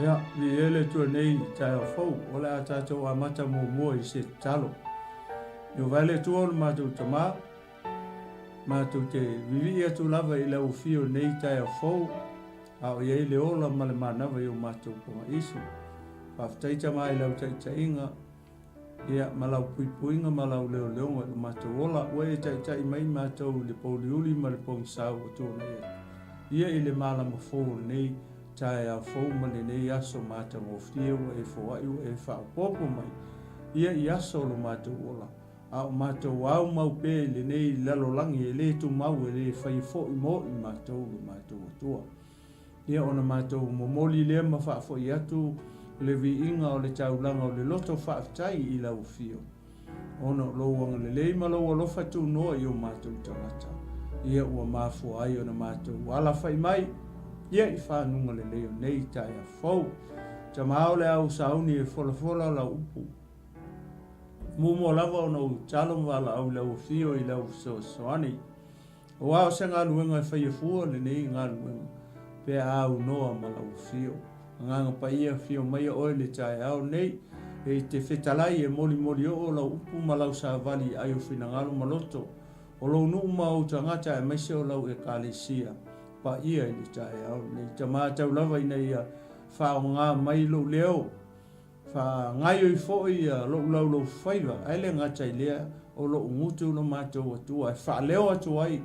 Ia, viia le Atua nei i taeao fou, o le a tatou amata muamua i se tatalo. Ieova e le Atua o le matou Tama, matou te vivii atu lava i lau afio i nei taeao fou, a o i ai le ola ma le manava i o matou pagaisu. Faafetai Tama i lau taitaiga, ia, ma lau puipuiga ma lau leoleoga i lo matou ola, ua e taitai mai matou i le pouliuli ma le pogisa ua tuanai atu ia i le malama fou o lenei taeao fou ma lenei aso matagofie ua e foai ua e faaopoopo mai ia i aso o lo matou ola, a o matou aumau pea i lenei lalolagi e le tumau e le faia foi mo i matou lo matou Atua. Ia ona matou momoli lea ma faafoi atu le viiga o le taulaga o le loto faafetai i lau afio, ona o lou agalelei ma lou alofa tunoa i o matou tagata, ia ua mafua ai ona matou alafai mai ia i fanuga lelei o nei taeao fou. Tama o le a ou sauni e folafola lau upu. Muamua lava ona ou tatalo ma valaau i lau afio i lau fesoasoani. Aua o se galuega e faia fua lenei galuega pe a aunoa ma lau afio. Agaga Paia, afio maia oe i le taeao nei, e te fetalai e molimoli oo lau upu ma lau savali i ai o finagalo ma loto o lou nuu ma ou tagata aemaise o lau Ekalesia paia i le taeao nei. Tama tau lava ina ia faaaoga mai lou leo Faagaioi foi ia lou laulaufaiva, ae le gata i lea, o lou gutu lo matou Atua e faaleo atu ai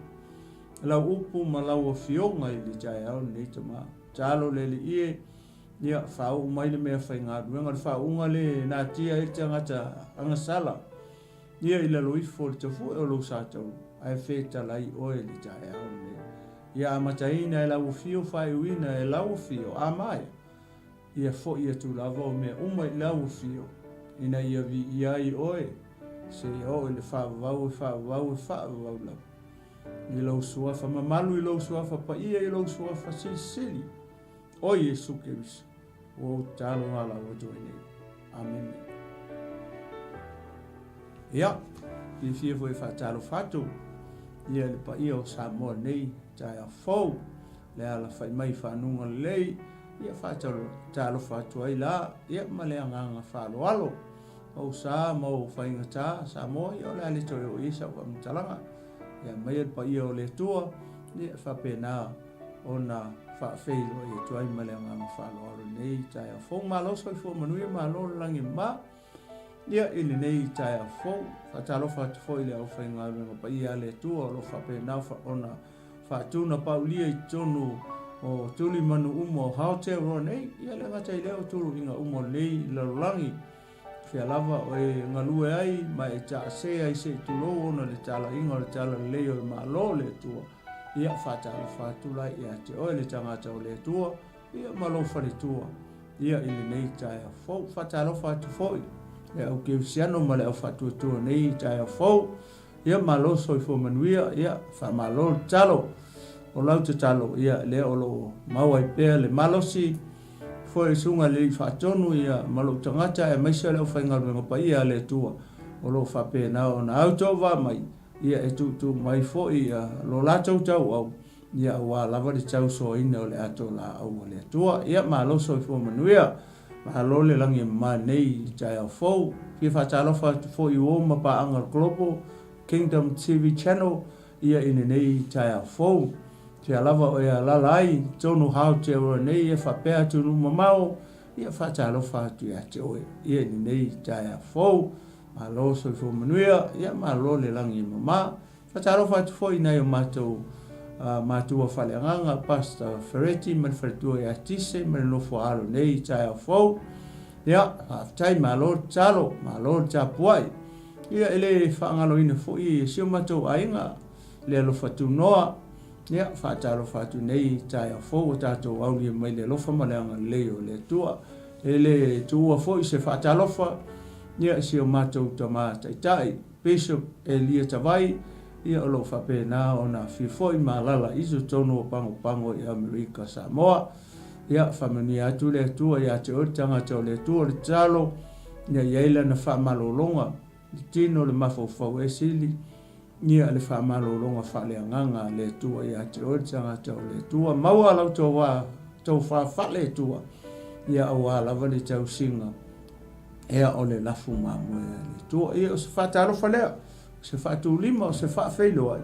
lau upu ma lau afioga i le taeao lenei tama. Talo le Alii e, ia faauu mai le mea faigaluega, le faauuga le e natia ai le tagata agasala, ia i lalo ifo o le tafue o lou sa taulu, ae fetalai oe i le taeao lenei. Ia amataina e lau afio, faaiuina e lau afio, a maea. Ia foi atu lava o mea uma i lau afio, ina ia viia ai oe, seia oo i le faavavau e faavavau e faavavau lava. I lou suafa mamalu, i lou suafa paia, i lou suafa silisili, o Iesu Keriso, ua ou tatalo valaau atu ai nei. Amene. Ia, fiafia foi e faatalofa atu ia i le paia o Samoa nei, taeao fou, le alafai mai i fanuga lelei, Ia faatalofa atu ai la, ia ma le agaga faaaloalo. Ou sa ma ou faigata, Samoa, ia o le a le toe oo i ai sau faamatalaga. Ia aumaia le paia o le Atua, ia e faapena ona faafeiloai atu ai ma le agaga faaaloalo i lenei taeao fou. Malo soifua manuia, malo le lagi e mama. Ia i lenei taeao fou, faatalofa atu foi i le aufaigaluega paia a le Atua o lo o faapena ona faatunapaulia i totonu o tulimanu uma o Aotearoa nei, ia le gata i lea o tuluiga uma o lenei lalolagi. Fea lava o e galue ai ma e taase ai se i tulou ona le talaiga o le talalelei o le Malo o le Atua, ia faatalofa atu la ia te oe le tagata o le Atua, Ia ma lou faletua, ia i lenei taeao fou. Faatalofa atu foi le au kerisiano ma le au faatuatua nei taeao fou. Ia malo soifua manuia, ia faamalo le tatalo. O lau tatalo, ia lea o lo o maua ai pea le malosi foi le susuga i le Alii Faatonu ia ma lou tagata aemaise o le aufaigaluega paia a le Atua o lo o faapena ona autova mai ia e tuutuu mai foi ia lo latou tauau Ia aua lava le tausoaina o le ato laau a le Atua. Ia malo soifua manuia. Malo le lagi e mama nei i taeao fou. Fia faatalofa atu foi i uo ma paaga o le Global Kingdom TV Channel ia i lenei taeao fou. Fia lava o e alala ai tonu Aotearoa nei e faapea atunuu mamao, ia faatalofa atu ia te oe ia i lenei taeao fou. Malo soifua manuia, ia malo le lagi e mama. Faatalofa atu foi i nai o matou matua faaleagaga, Pastor Fereti ma le faletua ia Tise ma le nofo a alo nei i taeao fou. Ia, faafetai, malo le tatalo, malo le tapuai. Ia, e le faagaloina foi si o matou aiga, le alofa tunoa. Ia, faatalofa atu nei i taeao fou ua tatou aulia mai le alofa ma le agalelei o le Atua. E le tuua foi se faatalofa, ia, i si o matou tama taitai. Bishop Elia Tavai, ia o lo o faapena ona afio foi ma alala i totonu o Pagopago i Amerika Samoa. Ia faamanuia atu le Atua ia te oe le tagata o le Atua, le tatalo ia i ai lana faamalologa, le tino, le mafaufau e sili, ia le faamalologa faaleagaga a le Atua ia te oe le tagata o le Atua. Maua lau tofa faale-Atua. ia aua lava le tausiga ia o le lafu mamoe a le Atua. Ia o se faatalofa lea, o se faatulima, o se faafeiloai,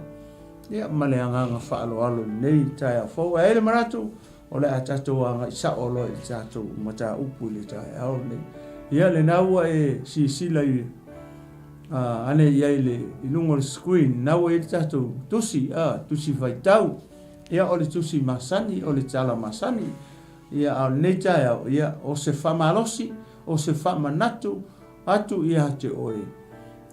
ia ma le agaga faaaloalo i lenei taeao fou. Ae i ai le manatu, o le a tatou agai sao loa i le tatou mataupu i le taeao lenei. Ia lena ua e silasila i ane i ai i luga o le screen, lena ua i ai le tatou tusi, tusi faitau. Ia o le tusi masani, o le tala masani. Ia a o lenei taeao, ia o se faamalosi, o se faamanatu atu ia te oe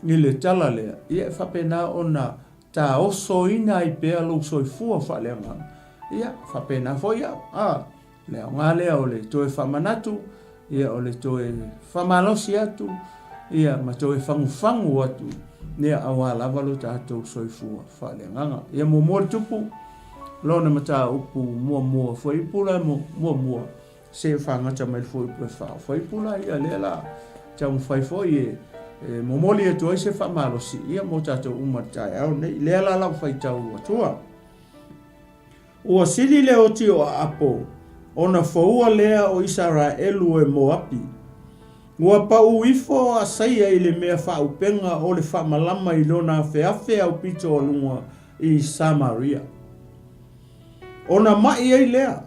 i le tala lea, ia e faapena ona taosoina ai pea lou soifua faaleagaga. Ia faapena foi au, a, le aoga lea o le toe faamanatu, ia o le toe faamalosi atu, ia ma toe fagufagu atu, ia aua lava lo tatou soifua faaleagaga. Ia muamua le tupu, lona mataupu muamua, fuaiupu la muamua, se fagata mai le fuaiupu e fa. O fuaiupu la ia lea la taumafai foi e e momoli atu ai se faamalosi ia mo tatou uma i le taeao nei. Lea la lau faitau atua. Ua sili le oti o Aapo, ona foua lea o Isaraelu e Moapi. Ua pau ifo o Asaia i le mea faaupega o le faamalama i lona afeafe aupito a luga i Samaria. Ona maʻi ai lea,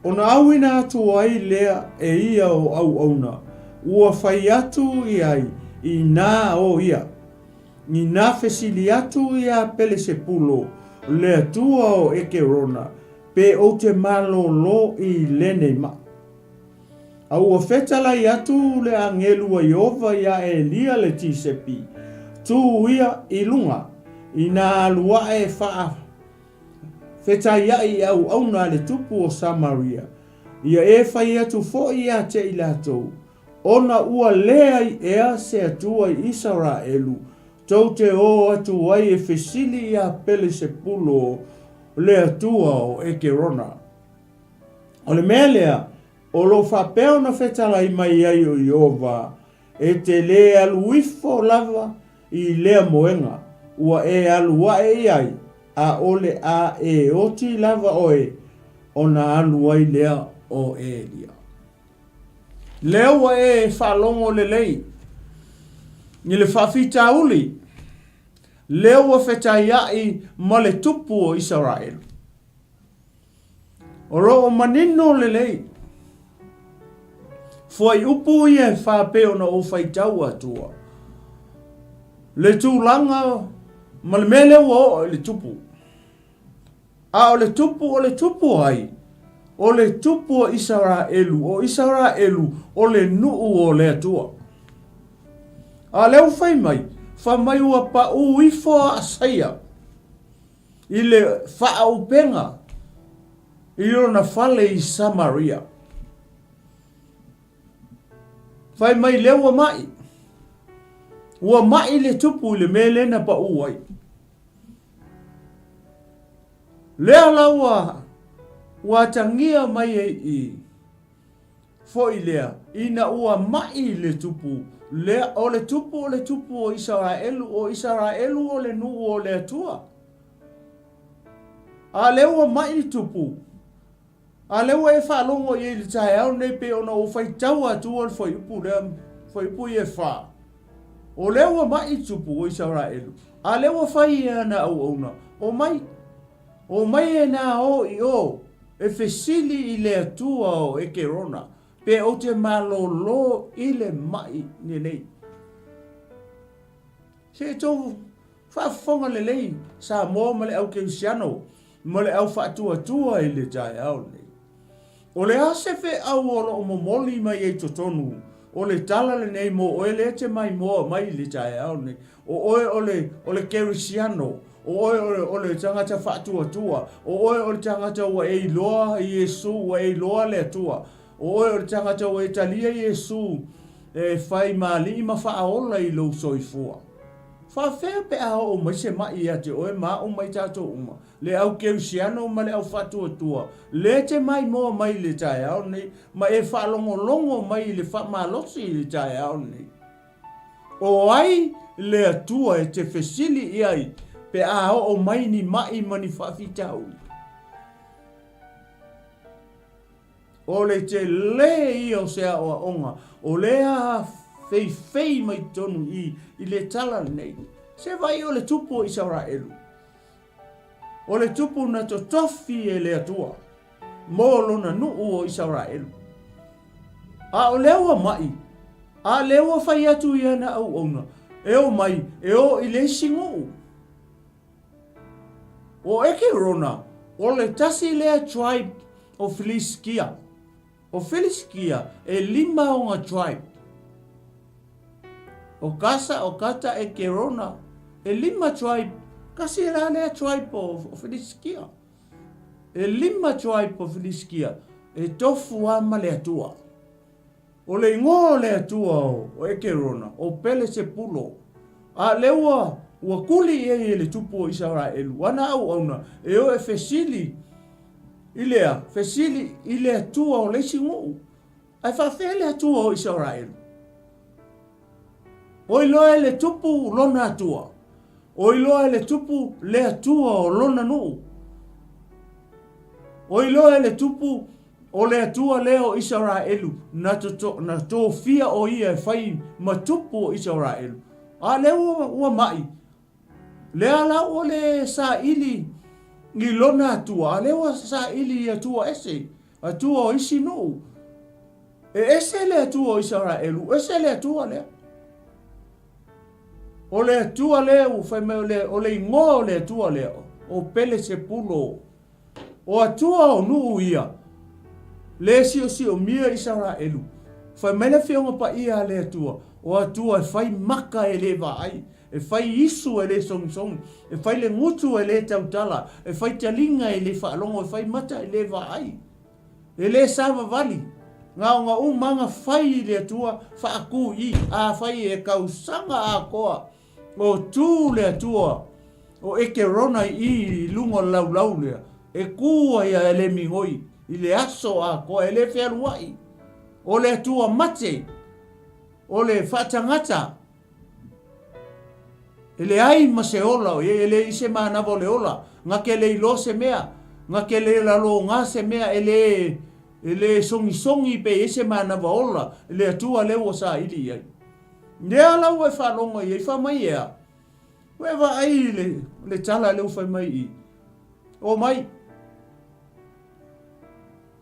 ona auina atu ai lea e ia o auauna, ua fai atu i ai, Inā o ia. Inā fesili atu iā Pelesepulo, le atua o Ekerona, pe ou te malōlō i lenei maʻi. A ua fetalai atu le agelu a Ieova iā Elia le Tisepi, tū ia i luga, inā alu aʻe faa Fetaiaʻi i auauna a le tupu o Samaria, ia e fai atu foi ia te i latou, ona ua leai ea se Atua i Isaraelu, tou te ō atu ai e fesili iā Pelesepulo le atua o Ekerona. O le mea lea o lo o faapea ona fetalai mai ai o Ieova, E te lē alu ifo lava i lea moega ua e alu aʻe i ai, ʻaʻole a e oti lava ʻoe ona alu ai lea o Elia. Lea ua e faalogo lelei i le faafitauli, lea ua fetaiaʻi ma le tupu o Isaraelu. O lo o manino lelei fuaiupu ia e fa pei ona ou faitau atua le tulaga ma le mea lea ua oo i le tupu. A o le tupu, o le tupu ai? O le tupu o Isaraelu, o Isaraelu o le nuu o le Atua. A lea ua fai mai, fai mai ua paʻū ifo a Asaia. I le faaupega i lona fale i Samaria. Fai mai lea ua maʻi. Ua maʻi le tupu i le mea lea na paʻū ai. Lea la ua ua atagia mai ai i Foi lea, ina ua maʻi le tupu, lea, o le tupu o le tupu o Isaraelu, o Isaraelu o le nuu o le Atua. A lea ua maʻi le tupu, a lea ua e faalogo i ai i le taeao nei pei ona ou faitau atua le fuaiupu lea, fuaiupu ia e fa. O lea ua maʻi le tupu o Isaraelu, a lea ua fai e ana auauna, omai, Omai e nā o i o, e fesili i le Atua o Ekerona, pe ou te malōlō i le maʻi lenei. Se i tou faafofoga lelei Samoa ma le au Kerisiano ma le au faatuatua i le taeao lenei. O le a se feau o lo o momoli mai ai totonu o le tala lenei mo oe lea e te maimoa mai i le taeao lenei? O oe o le, o le Kerisiano, o oe o le, o le tagata faatuatua, o oe o le tagata ua e iloa Iesu, ua e iloa le Atua, o oe o le tagata ua e talia Iesu e fai ma alii ma faaola i lou soifua. Faafefea pe a oo mai se maʻi ia te oe ma aʻu ma i tatou uma? Le au kerisiano ma le au faatuatua, lea te maimoa mai i le taeao lenei, ma e faalogologo mai i le faamalosi i le taeao lenei. O ai le Atua e te fesili i ai pe a oo mai ni maʻi ma ni faafitauli? O le tele ia o se aoaoga o lea feifei mai totonu i i i le tala lenei. Se vaai o le tupu o Isaraelu. O le tupu na totofi e le Atua mo lona nuu o Isaraelu. A o lea ua mai, a lea ua fai atu i ana auauna, e o mai e o i le isi nuu. O Ekerona, o le tasi lea tribe o Filisitia. O Filisitia e lima ona tribe. O Gasa, o Gata, Ekerona, e lima tribe, kasi la lea tribe o Filisitia. E lima tribe o Filisitia e tofu lava ma le Atua. O le igoa o le Atua o Ekerona, o Pelesepulo. A lea ua, ua kuli i ai e le tupu o Isaraelu ana auauna e o e fesili i le a, fesili i le Atua o le isi nuu. Ae faafefea le Atua o Isaraelu? O iloa e le tupu lona Atua. O iloa e le tupu le Atua o lona nuu. O iloa e le tupu o le Atua lea o Isaraelu na, toto, na tofia o ia e fai ma tupu o Isaraelu. A lea ua, ua mai. Lea la ua le saili i lona Atua, a lea ua saili i Atua ese, Atua o isi nuu. E ese le Atua o Isaraelu, ese le Atua lea. O le Atua lea ua fai mai o le, o le igoa o le Atua lea, o Pelesepulo. O Atua o nuu ia, le siosiomia Isaraelu. Fai mai le Afioga Paia a le Atua, o Atua e fai maka e le vaai, e fai isu e le sogisogi, e fai le gutu e le tautala, e fai taliga e le faalogo, e fai mata e le vaai. E le savavali, gaoga uma aga fai i le Atua faakū i, afai e kausaga atoa o tū le Atua o Ekerona i i luga o le laulau lea, e kū ai a e le migoi i le aso atoa, e le fealuai. O le Atua mate, o le faatagata, E leai ma se ola o i ai, e leai se manawa o le ola, na ke le iloa se mea, na ke le lalogā se mea, e le, e le sogisogi pe i ai se manawa ola i le Atua lea ua saili i ai. Lea la ua e faalogo i ai, fai mai ea, ua e vaai i le, le tala lea ua fai mai i, o mai,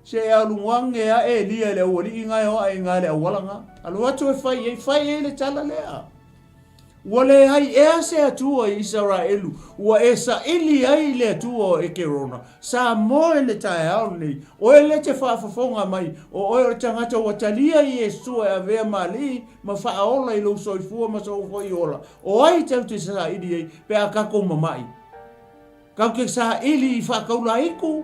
Se e alu age ae Elia i le aualii nga e o ae i nga le auala nga. Alu atu e fai i ai, fai i ai le tala lea. Ua leai ea se Atua i Isaraelu, ua e saili ai i le Atua o Ekerona. Sa moe le taeao lenei, oe lea te faafofoga mai, o oe o le tagata ua talia Iesu e avea ma alii ma faaola i lou soifua ma sou foi ola. O ai tau te saili ai pe a kakou mamai? Kau ke saili i faakaulaiku,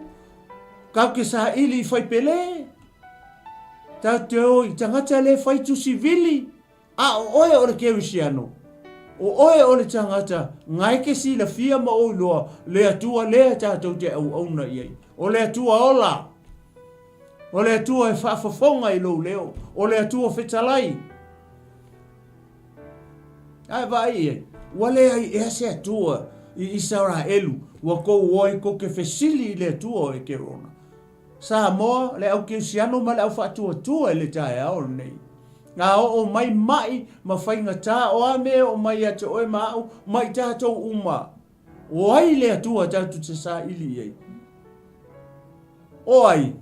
kau ke saili i faipele, tau te o i tagata le fai tusi vili, a o oe o le Kerisiano, o oe o le tagata ngae ke silafia ma o iloa le Atua lea tatou te auauna i ai. O le Atua ola! O le Atua e faafofoga i lou leo. O le Atua fetalai. Ae vaai i ai, ua leai ea se Atua i Isaraelu, ua kou o ai kou ke fesili i le Atua o Ekerona. Samoa, le au Kerisiano ma le au faatuatua i le taeao lenei. A oo mai maʻi ma faigata, o a mea e oo mai ia te oe ma aʻu, ma i tatou uma, o ai le Atua tatou te saili i ai? O ai?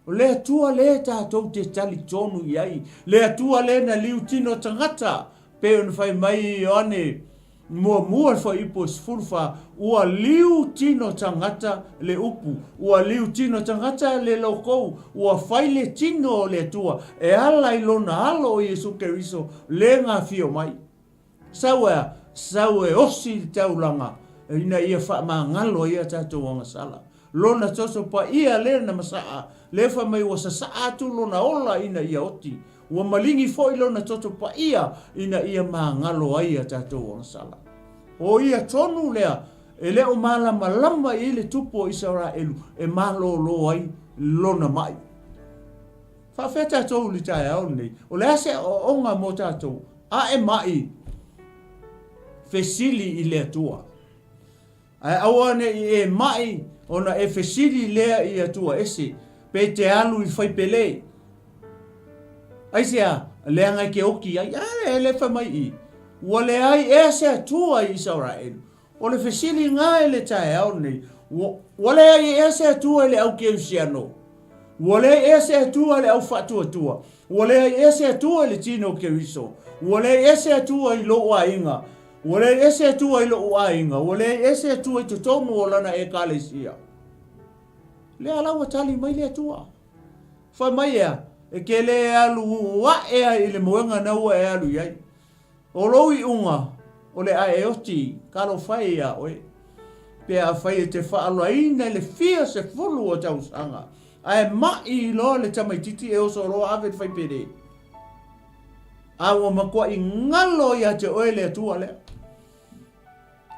O le Atua lea tatou te talitonu i ai, le Atua lea na liu tino tagata, pei ona fai mai Ioane muamua le fuaiupu e 14, ua liu tino tagata le upu, ua liu tino tagata le lokou, ua fai le tino o le Atua e ala i lona Alo o Iesu Keriso le gafio mai. Sau e a? Sau e osi le taulaga ina ia faamagalo ai a tatou agasala. Lona toto paia lea na masaa, lea fai mai ua sasaa atu lona ola ina ia oti. Ua maligi foi lona toto paia ina ia magalo ai a tatou agasala. O ia tonu lea e le o malamalama i ai le tupu o Isaraelu e malōlō ai lona mai. Faafefea tatou i le taeao lenei? O le a se aoaoga mo tatou? Ae mai fesili i le Atua. Ae aua ne i e mai ona e fesili lea i Atua ese. Pe te alu i faipele. Aisea? Leaga e te oti ai. A e le fai mai i. Ua leai ea se Atua i Isaraelu. O le fesili na i le taeao lenei, ua leai ea se Atua i le au Kerisiano? Ua leai ea se Atua i le au faatuatua? Ua leai ea se Atua i le tino o Keriso? Ua leai ea se Atua i lou aiga? Ua leai ea se Atua i lo'u aiga? Ua leai ea se Atua i totonu o Lana Ekalesia? Lea la ua tali mai le Atua. Fai mai ea, e ke le alu a'e ai i le moega na ua e alu i ai. O lou iuga, o le a e oti, talofa e iā oe. Pe afai e te faaolaina i le fia sefulu o tausaga, ae ma'i loa le tamaititi e oso loa ave le faipele. A ua matua'i galo ia te oe le Atua lea.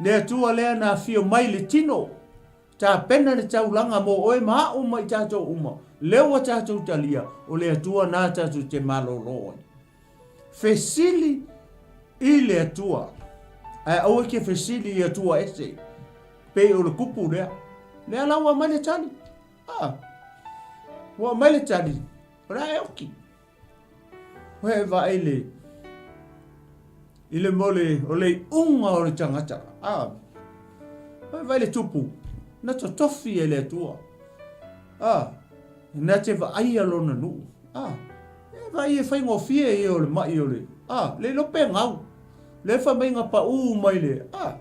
Le Atua lea na afio mai i le tino, tapena le taulaga mo oe ma a'u ma i tatou uma, lea ua tatou talia, o le Atua na tatou te malolo ai. Fesili i le Atua, ae aua e te fesili i Atua ese, pei o le kupu lea. Lea la ua aumai le tali. Ah, ua aumai le tali, o le a e oki. Ua e vaai le, i le mole o le iuga o le tagata. Ah, ua e vaai le tupu, na totofi e le Atua. Ah, na te vaaia lona nuu. Ah, e vaai e faigofie ia o le ma'i o le, ah, le iloa pe gau. Le fai mai na paū mai le, ah,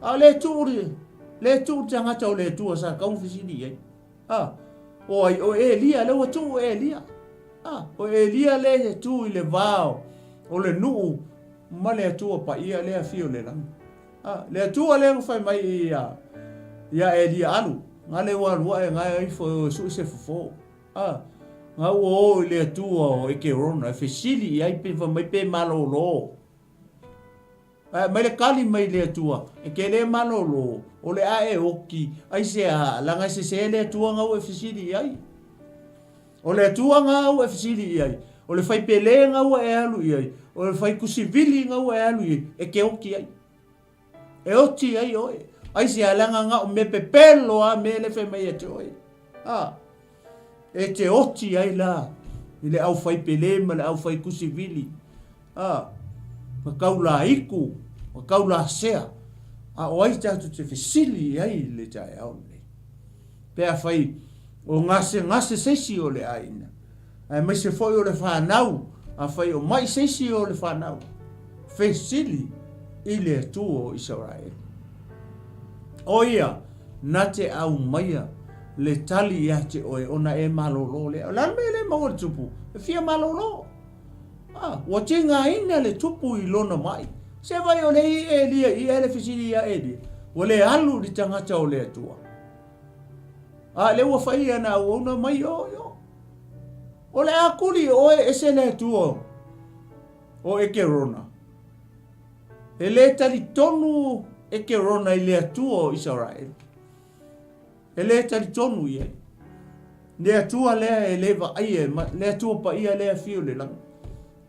a le tuu le, le tuu le tagata o le Atua sa tatau ona fesili i ai. Ah, o ai, o Elia, lea ua tuu Elia. Ah, o Elia lea e tu i le va o le nuu ma le Atua paia lea afio i le lagi. Ah, le Atua lea na fai mai ia, ia Elia, alu, gale ua alu ae gae ifo e sui se fofo. A, na ua o i le Atua o Ekerona e fesili i ai pe fai mai pe malolo. Ae aumai le kali mai le Atua, e ke le malolo, o le a e oki, aisea, leaga e sese le Atua na ua e fesili i ai. O le Atua na ua e fesili i ai, o le faipele na ua e alu i ai, o le faikusivili na ua e alu i ai, e ke oki ai. E oti ai oe. Aisea, leaga na o mea pepelo a mea le fai mai ia te oe. A, e te oti ai la i le au fai pele ma le au fai kusivili. A, ma kau la iku, ma kau la sea. A o ai tatou te fesili i ai i le taeao lenei. Pe afai o gasegase se isi o le aiga, aemaise foi o le fanau, afai o mai se isi o le fanau, fesili i le Atua o Isaraelu. O ia na te aumaia le tali ia te oe ona e malolo lea. O le a le mea le maua le tupu? E fia malolo. Ah, ua tigaina le tupu i lona mai. Se vai o le i Elia i ele fesili ia Elia. Ua le alu i le tagata o le Atua. A le ua fai ia na auauna mai o o. O le a kuli oe ese le Atua o Ekerona. E le talitonu Ekerona i le Atua o Isaraelu. E le talitonu i ai. Le Atua lea e le vaaia, le Atua paia lea e afio i le lagi.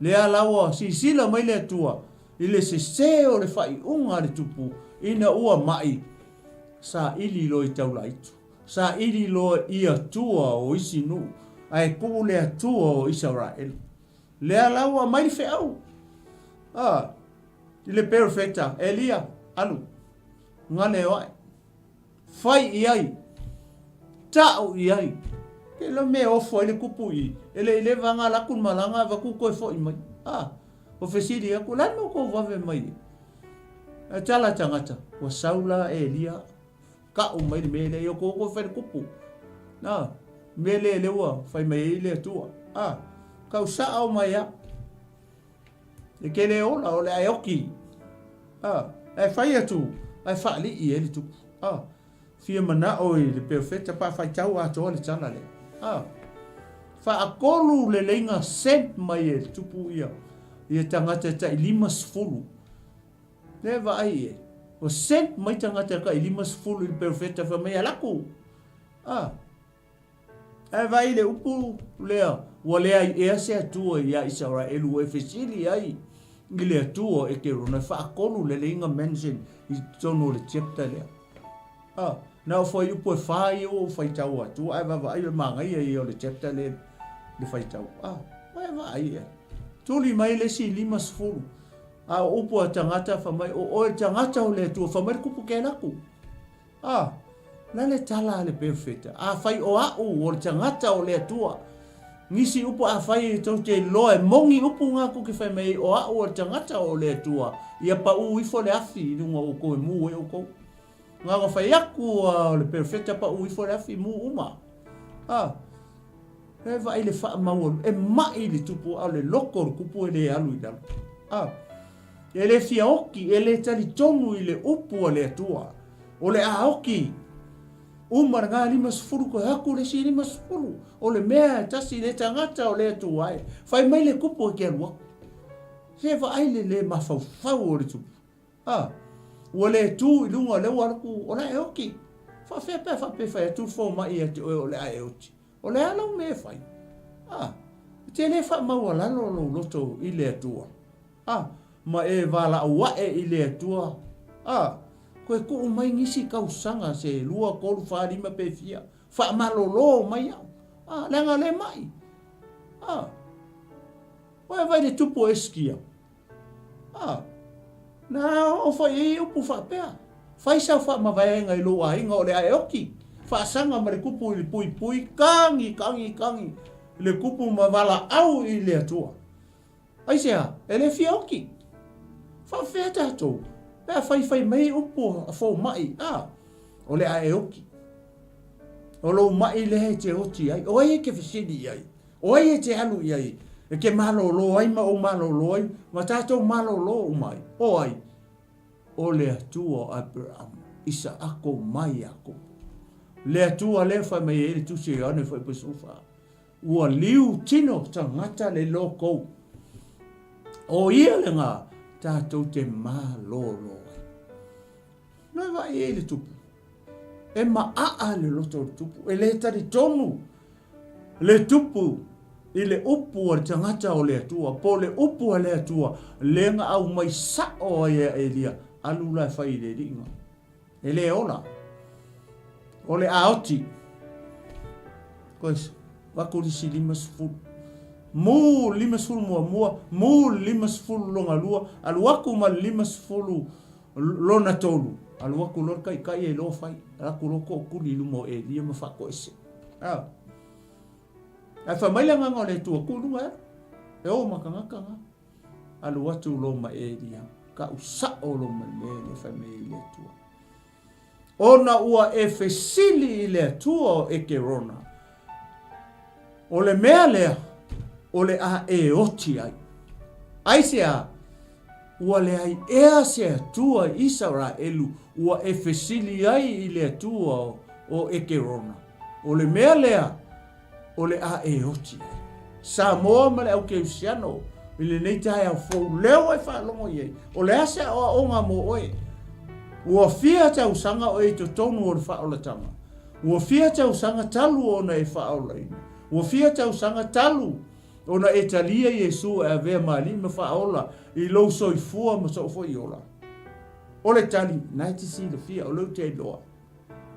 Lea la ua silasila mai le Atua i le sese o le faaiuga a le tupu ina ua mai, saili loa i taulaitu, saili loa i Atua o isi nuu, ae tuu le Atua o Isaraelu. Lea la ua aumai le feau a i le perofeta Elia, alu, gale o ae. Fai i ai. Ta'u i ai. Ke la mea ofo ai le kupu i, e le i leva nga laku le malaga avatu toe fo'i mai. A, o fesili aku, le a le mea ua tou vave mai ai? Ae tala tagata, ua sau la Elia, ka'u mai le mea lea, ia tou toe fai le kupu. A, mea lea lea ua fai mai ai le Atua. A, kau sa'o mai a. E ke le ola, o le a e oki. A, ae fai atu, ae faalii ai le tupu. A, fia manao i le perofeta pa faitau atoa le tala lea. A, faatolu leleiga sent mai e le tupu ia, ia tagata e tai 50. Lea e vaai i ai. Ua sent mai tagata e tai 50 i le perofeta fai mai, Alaku. A, Ae vaai le upu lea, ua leai ea se Atua ia Isaraelu ua e fesili ai i le Atua o Ekerona, e faatolu leleiga mention i totonu o le chapter lea. A. Na o fuaiupu e fa ia ua ou faitau atu, ae vaavaai o le manaia ia o le chapter lea le faitau. Ah, e vaai i ai. Tuli mai le isi 50. A o upu a tagata fa mai, o oe le tagata o le Atua, fa mai le kupu ke laku. Ah, la le tala a le perofeta, afai o a'u o le tagata o le Atua, nisi upu afai e tou te iloa e moni upu nga ku ke fai mai ai o a'u o le tagata o le Atua, ia pa'u ifo le afi i luga o oukou e mu ai oukou. Na ona fai aku a o le perofeta pa'u ifo le afi mu uma. Ah, e vaai le faamaualu, e ma'i le tupu a o le loko o le kupu e le alu i lalo. Ah, e le fia oki, e le talitonu i le upu a le Atua. O le a oki, uma lena 50 koe aku le isi 50. O le mea e tasi le tagata o le Atua e. Fai mai le kupu e ke alu aku. Se vaai le le mafaufau o le tupu. A, ua le tu i luga o le ua alu atu, o le a e oti. Faafefea pe a faapea e fai atu le fomai ia te oe o le a e oti? O le a lau mea e fai? A, e te le faamaualalo lou loto i le Atua. A, ma e valaau ae i le Atua. A, toe tuu mai nisi tausaga se 2, 3, 4, 5 pe fia, faamalolo mai au. A, leaga o lea e mai. A, oe vaai i le tupu o Esikia. A, na oo foi i ai upu faapea, Fai sau faamavaega i lou aiga o le a e oki, faasaga ma le kupu i le puipui, kagi, kagi, kagi le kupu ma valaau i le Atua. Aisea? E le fia oki. Faafefea tatou pe a faifai mai upu a fomai, a, o le a e oki. O lou mai lea e te oti ai. O ai e te fesili i ai? O ai e te alu i ai e te malōlō ai ma ou malōlō ai ma tātou malōlō uma ai? O ai? O le Atua o Aperahama, Isaako ma Iakopo. Le Atua lea fai mai ai le Tusi o Ioane Fuaiupu 14, Ua liu tino tagata le lokou. O ia lena tātou te malōlō ai. Nui vaai ai le tupu. E maʻaʻa le loto o le tupu, e le talitonu le tupu i le upu a le tagata o le Atua, po o le upu a le Atua, lea na aumai sa'o ai e Elia, alu la e fai i le aliiga. E le ola. O le a oti. Koe avatu le isi 50. Mu le 50 muamua, mu le 50 lona lua, alu atu ma le 50 Lona tolu, alu atu loa le taitai e iloa fai, alu atu loa tootuli i luma o Elia ma faatoese. A. Ae fai mai le agaga o le Atua, tu i luga e alu, e o ma tagata na. Alu atu loa ma Elia, kau sao loa ma le mea lea e fai mai ai le Atua. Ona ua e fesili i le Atua o Ekerona, o le mea lea o le a e oti ai. Aisea? Ua leai ea se Atua i Isaraelu ua e fesili ai i le Atua o Ekerona, o le mea lea o le a e oti ai. Samoa ma le au Kerisiano i lenei taeao fou lea ua e faalogo i ai, o le a se aoaoga mo oe? Ua fia tausaga oe i totonu o le faaolataga? Ua fia tausaga talu ona e faaolaina? Ua fia tausaga talu ona e talia Iesu e avea ma Alii ma Faaola i lou soifua ma sou foi ola? O le tali, na e te silafia, o lea ou te iloa.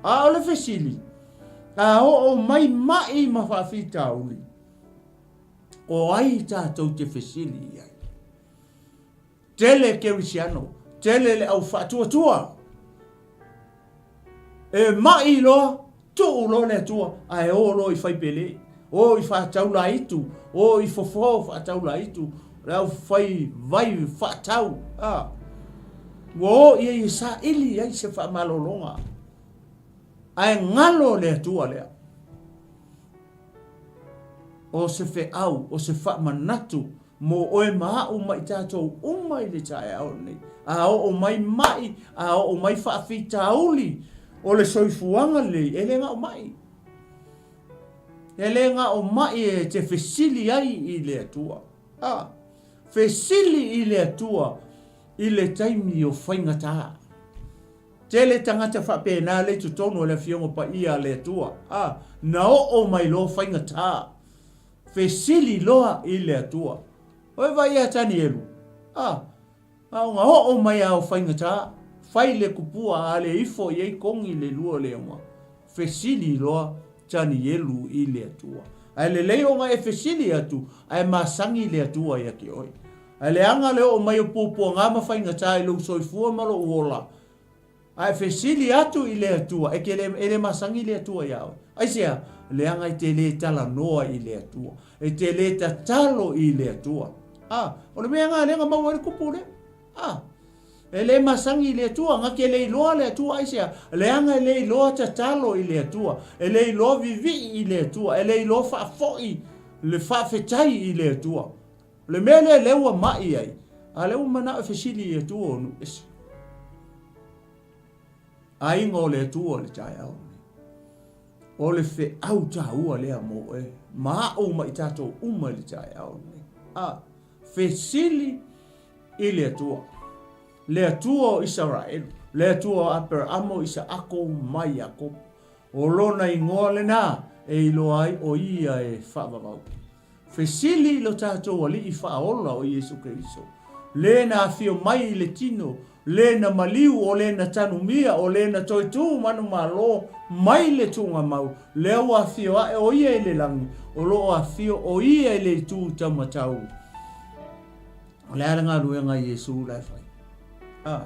A o le fesili, a oo mai maʻi ma faafitauli, o ai tatou te fesili i ai? Tele Kerisiano, tele le au faatuatua. E maʻi loa, tuu loa le Atua, ae o loa i faipele, o i faataulaitu, o i fofo faataulaitu, le au fai vai faatau. A, ua o i ai e saili ai se faamalologa, ae galo le Atua lea. O se feau, o se faamanatu mo oe ma aʻu ma i tatou uma i le taeao lenei. A oo mai maʻi, a oo mai faafitauli o le soifuaga lenei, e le gao maʻi. E le gao maʻi e te fesili ai i le Atua. A, fesili i le Atua i le taimi o faigata. Tele tagata faapena lea i totonu o le Afioga Paia a le Atua. A, na oo mai loa faigata. Fesili loa i le Atua. Oi vaai ia Tanielu, a, a ona oo mai a o faigata. Fai le kupua a le ifo i ai kogi le lua o le auga. Fesili loa Tanielu i le Atua. Ae lelei ona e fesili atu, ae masani le Atua ia te oe. Ae leaga le oo mai o puapuaga ma faigata i lou soifua ma lou ola, ae fesili atu i le Atua, e te le, e le masani le Atua iā oe. Aisea? Leaga e te le talanoa i le Atua. E te le tatalo i le Atua. A, o le mea lena lea na maua ai le kupu lea. A, e le masani i le Atua, na te le iloa le Atua, aisea? Leaga e le iloa tatalo i le Atua, e le iloa vivii i le Atua, e le iloa faafoi le faafetai i le Atua. O le mea lea lea ua mai ai, a lea ua manao e fesili i Atua o nuu ese. Aiga o le Atua le taeao lenei. O le feau taua lea mo oe ma au ma i tatou uma i le taeao lenei. A, fesili i le Atua, le Atua o Isaraelu, le Atua o Aperaamo, o Isaako ma Iakopo. O lona igoa lena e iloa ai o ia e faavavau. Fesili i lo tatou Alii faaola o Iesu Keriso, le na afio mai i le tino, le na maliu, o le na tanumia, o le na toe tu manumalo mai le tuugamau, lea ua afio ae o ia i le lagi, o lo o afio o ia i le itu taumatau. O le a le galuega a Iesu la e fai? A,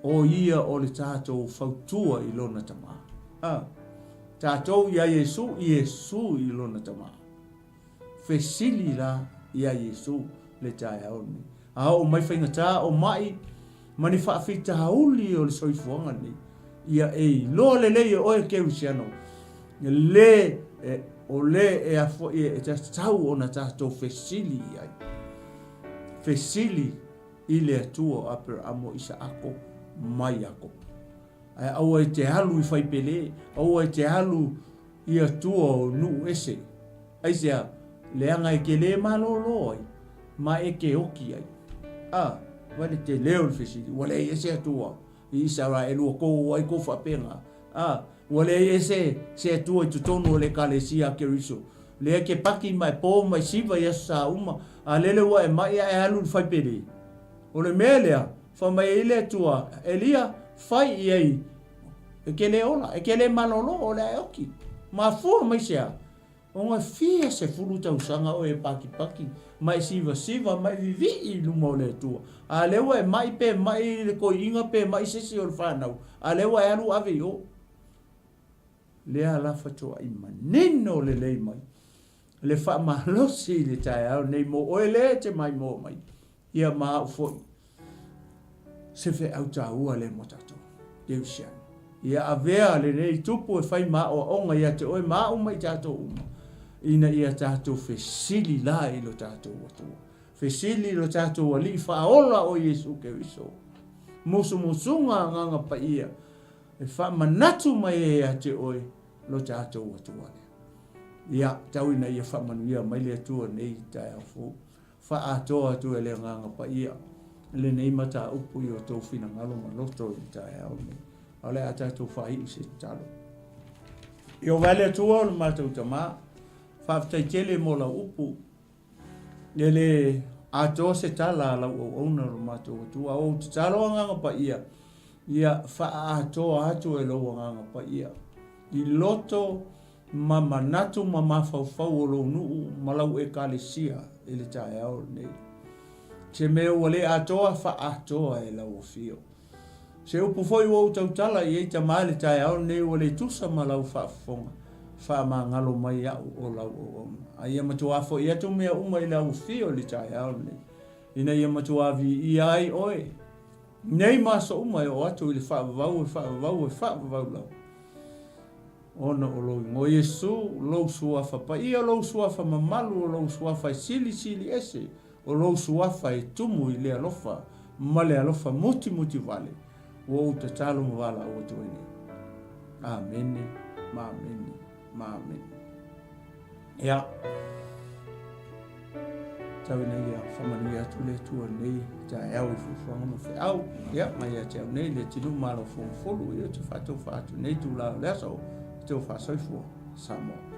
o ia o le tatou fautua i lona Tama. A, tatou iā Iesu, Iesu i lona Tama. Fesili la iā Iesu le taeao lenei. A oo mai faigata o maʻi ma ni faafitauli o le soifuaga lenei, ia e iloa lelei e oe Kerisiano, le e, o le e a foi e tatau ona tatou fesili i ai. Fesili i le Atua o Aperaamo, Isaako ma Iakopo. Ae aua e te alu i faipele, aua e te alu i atua o nuu ese. Aisea? Leaga e te le malōlō ai, ma e te oki ai. A, vaai le tele o le fesili, ua leai ese Atua i Isaraelu ua kou ai kou faapena? A, ua leai ese se Atua i totonu o le Ekalesia a Keriso, lea e te paki ma e pō ma e siva i aso sa uma, a lele ua e maʻi a e alu i le faipele? O le mea lea, fai mai ai le Atua, Elia, fai i ai, e te le ola, e te le malōlō, o le a e oki. Mafua mai se a? Ona fia 10 tausaga oe e pakipaki ma e sivasiva ma e vivii i luma o le Atua. A lea ua e mai pe mai le toeaina pe mai se isi o le fanau, a lea ua e alu ave i o. Lea la fatoai manino lelei mai le faamalosi i le taeao nei mo oe lea e te maimoa mai, ia ma au foi. Se feau taua lea mo tatou. Kerisiano. Ia avea lenei tupu e fai ma aoaoga ia te oe ma au ma i tatou uma, ina ia tatou fesili la i lo tatou Atua. Fesili i lo tatou Alii faaola o Iesu Keriso. Musumusuga Agaga Paia e faamanatu mai ai ia te oe lo tatou Atua lea. Ia, tau ina ia faamanuia mai le Atua nei taeao fou. Faaatoa atu e le Agaga Paia lenei mataupu i o outou finagalo ma loto i le taeao lenei. A o le a tatou faaiu se tatalo. Ieova e le Atua o le matou Tama, faafetai tele mo lau upu. E le atoa se tala a lau auauna lo matou Atua. A ou tatalo Agaga Paia, ia faaatoa atu e lou Agaga Paia i loto ma manatu ma mafaufau o lou nuu ma lau Ekalesia i le taeao lenei. Se mea ua le atoa, faaatoa e lau afio. Se upu foi ua ou tautala i ai Tama i le taeao lenei ua le tusa ma lau faafofoga, faamagalo mai au o lau auauna. A ia matuā foi atu mea uma i lau afio i le taeao lenei, ina ia matuā viia ai oe nei ma aso uma e oo atu i le faavavau e faavavau e faavavau lava. Ona o lou igoa Iesu, lou suafa paia, lou suafa mamalu, o lou suafa e silisili ese, o lou suafa e tumu i le alofa ma le alofa mutimuti vale, ua ou tatalo ma valaau atu ai nei. Amene, ma amene, ma amene. Ia, tau ina ia whamanuia atu le Atua nei taeao i fuafuaga ma feau, ia, mai ia te au nei le tinuu malo fofolu, ia te whātau whaatu nei tū la o le aso, te o whāsoifua, Samoa.